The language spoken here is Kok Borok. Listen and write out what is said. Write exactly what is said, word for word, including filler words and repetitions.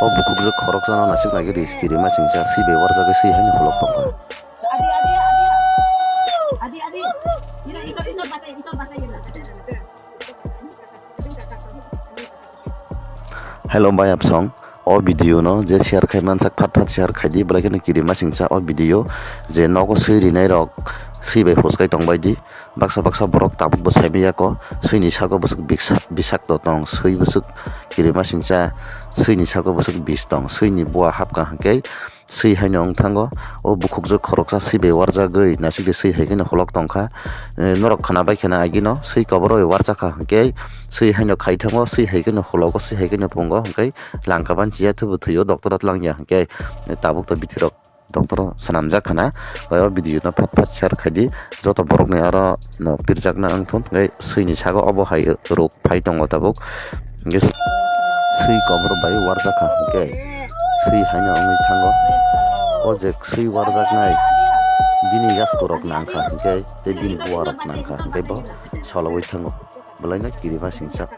O bukhukjwk khoroksano nasuk nai khe ris kirima singcha swi bai warjagwi swi haino holok tongkha. Hello bai Absong, o video no je share khai mansak phat phat share khai di, belai kheno kirima singcha o video je nogo swi rinai rok swi bai hoskai tongbai di. Baksa baksa borok tabuk bo sai manya ko, swini saka bwswk biksa-, bisakto tong, swi bwswk kirima singcha, swini saka bwswk bis tong, swini bua hapkha hwnkhe swi haino wng thango. O bukhukjwk khoroksa swi bai warjagwi naisik de swi hai kheno holok tongkha. Eh, norok khwna bai khwna agino swi kobor bai warjakha hwnkhe swi haino khai thango, swi hai kheno hologo, swi hai kheno pungo hwnkhe langka ban chiya thubu thwio doctor o twlang ya hwnkhe, eh, tabuk to bithi rok. Doctor o swnamjak khwna, bai o video no phat phat share khai di, joto borok ni aro no pirjakna wng thun, tei swi ni saka obo hai rok phai tongo tabuk, hwnkhe swi kobor bai warjak kha, hwnkhe swi haino wngwi thango. O je swi warjaknai bini yasku rok nang kha, hwnkhe tei bini bua rok nang kha, hwnkhe bo sologwi thango, belai no kirima singcha.